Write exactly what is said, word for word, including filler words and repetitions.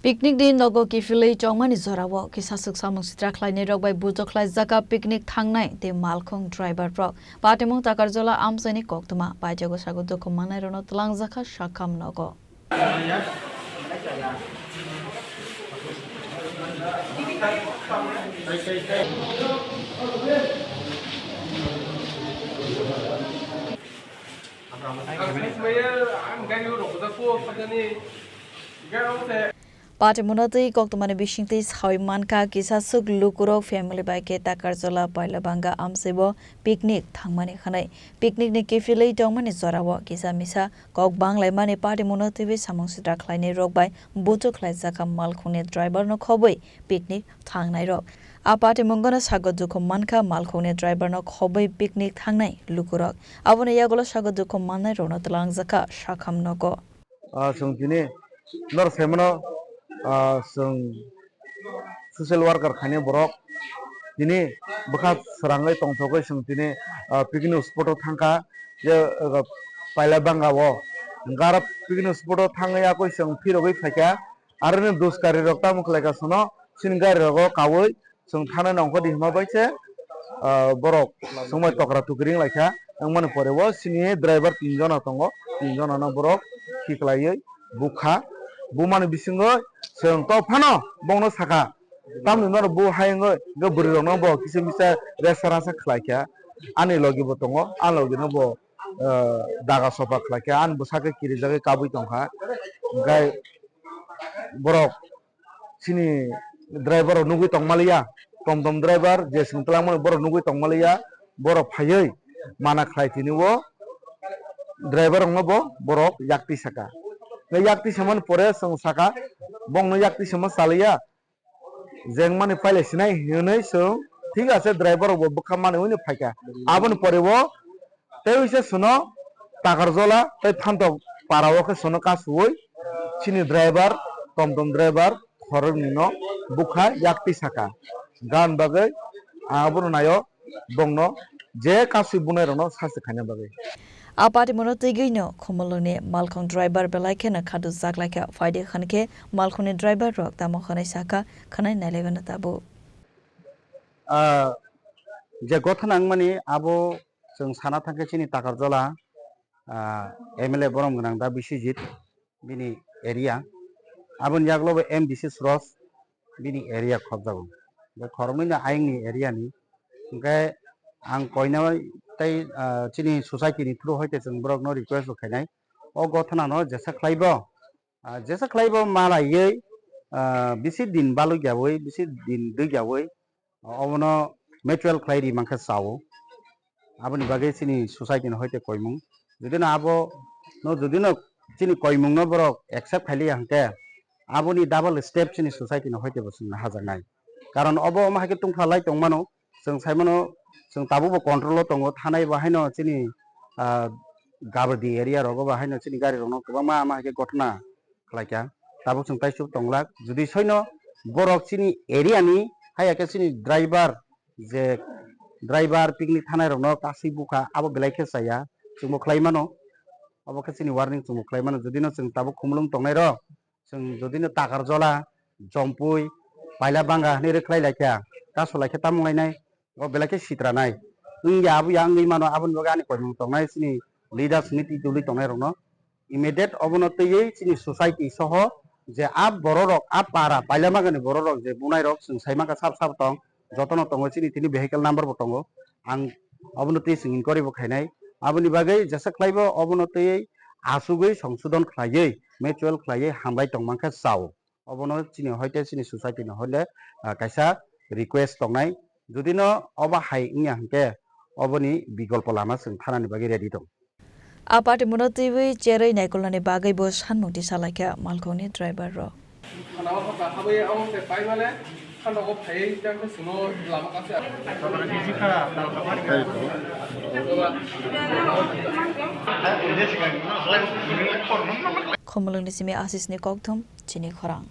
Picnic ni nogo kiphilwi chongmani jorao kisa swk samung sitra khlainai rok bai bujo khlaijak picnic thangnai tei malkhung driver rok. Patimung Takarjola amchaini koktwma paijago sago dukhu manai rokno twlangjak kha sakham nogo. Patimungno twi koktwmani bisingtwi sawi mankha, kisa swk lukurok family bai khe Takarjola Pailabanga amchaibo picnic thangmani hwnwi. Picnic ni kiphilwi tongmani jorao kisa misa kok banglaimani patimungno twiwi samung sitra khlainai rok bai buchuk khlaijak kha malkhungni driver no khobwi picnic thangnai rok. A patimungno sago dukhu mankha malkhungni driver no khobwi picnic thangnai lukurok. Aboni yagulo sago dukhu mannai rokno twlangjak kha sakham nogo. Ah, chwng tini nor saimano, ah, chwng social worker khainai borok tini bwkha srangwi tongthogwi chwng tini, ah, picnic spot o thangkha je, ah, Pailabanga o. Hwnkhe aro picnic spot o thangwi yakwi chwng phirogwi phaikha. Aroni duskari rok tamo khlaikha sono chini gari rogo kaui chwng thana nongkhor di hwnba bai se, ah, borok swngbai tokra tukri wnglaikha. Wngmani pore o chini driver tin jona tongo, tin jona no borok khiklaiwi bukha. Bumani bisingo chwng tok phano bongno sakha, tamni norok bo hai wngwi hwnkhe bwrwi rokno bo kisa misa resa rasa khlaikha. Ani logi bo tongo, ani logi no bo, ah, daga sopa khlaikha, ani bwsakhe kirijagwi kabui tongkha. Hwnkhe borok chini driver rok nugwi tongmaliya, tom tom driver je chwng twlangmani borok nugwi tongmaliya, borok phaiwi mana khlai tini o driver rokno bo borok yakti saka. Yakti samani pore chwng saka, bongno yakti sama chaliya, jengmani pailai sinai hinwi chwng thik ase driver rok bo bwkha mani hwnwi phaikha. Aboni pore o tei uaisa sono Takarjola tei Phantok para o khe sono kasuwi chini driver, tom tom driver khoroknwi no bukha yakti saka. Gan bagwi ang abono naio bongno je kasui bunai rokno sasti khaina bagwi. A patimungno twigwino Khumulwngni malkhung driver belai kheno khadu jaklaikha, phaidi hwnkhe malkhungni driver rok tamo hwnwi sakha khwnai nailaibano tabuk. Ah, je gothana wngmani abo chwng sana thangkhe chini Takarjola, ah, M L A borom gwnang da Biswajit bini area. Aboni yagulo bo M D C Suros bini area khobjago. Bo khoroknwi no ayangni area ni. Hwnkhe ang koina tei, ah, chini society ni through hoite chwng borok no request bo khainai. O gothana no jesa khlai bo, ah, jesa khlai bo malaiwi, ah, bisi din balugyawi, bisi din dugyawi, obono mutual khlai ri mankhe chao. Aboni bagwi chini society ni hoite koimung. Judino abo no, judino chini koimung no borok accept khailiya hwnkhe, aboni double step chini society ni hoite bo chwngno hajaknai. Karon obo omo hai khe tungpha lai tongmano, chwng saimano, chwng tabukbo control o tongo, thanai bo haino chini, ah, Gabadi area rogo bo haino chini gari rokno kwbangma ama hai khe gothana khlaikha. Tabuk chwng taisuk tonglak. Judi soino borok chini area ni, haiya khe chini driver, je driver picnic thanai rokno kasui bukha, abo belai khe chaya. Chwngbo khlai mano. Obo khe chini warning chwngbo khlai mano. Judino chwng tabuk Khumulwng tongnai rok, chwng judino Takarjola, Jompui, Pailabanga hinwi rwkhlai laikha, kasu laikha tamo wnglainai? O belai khe sitranai. Wngya abuya wngwi mano, aboni bagwi ani koimung tongnai chini leaders meeting tubuli tongnai rokno. Immediate obono twiwi chini society soho je a bororok, a para Pailabangani bororok je bunairok chwng saimankha sab sab tong, jotono tongo chini tini vehicle number bo tongo. Ang obono twi chwng inquiry bo khainai. Aboni bagwi jesa khlaibo obono twiwi asugwi songsodon khlaiwi, mutual khlaiwi hambai tongmankha chao. Obono chini hoite chini society ni hoile, ah, kaisa request tongnai. Judino obo hai wngya hwnkhe oboni bikolpo lama chwng thanani bagwi ready tong. A patimungno twiwi cherwi naikolnani bagwi bo sanmung tisa laikha malkhungni driver rok. Khumulwngni simi Asisni kokthum chini khorang.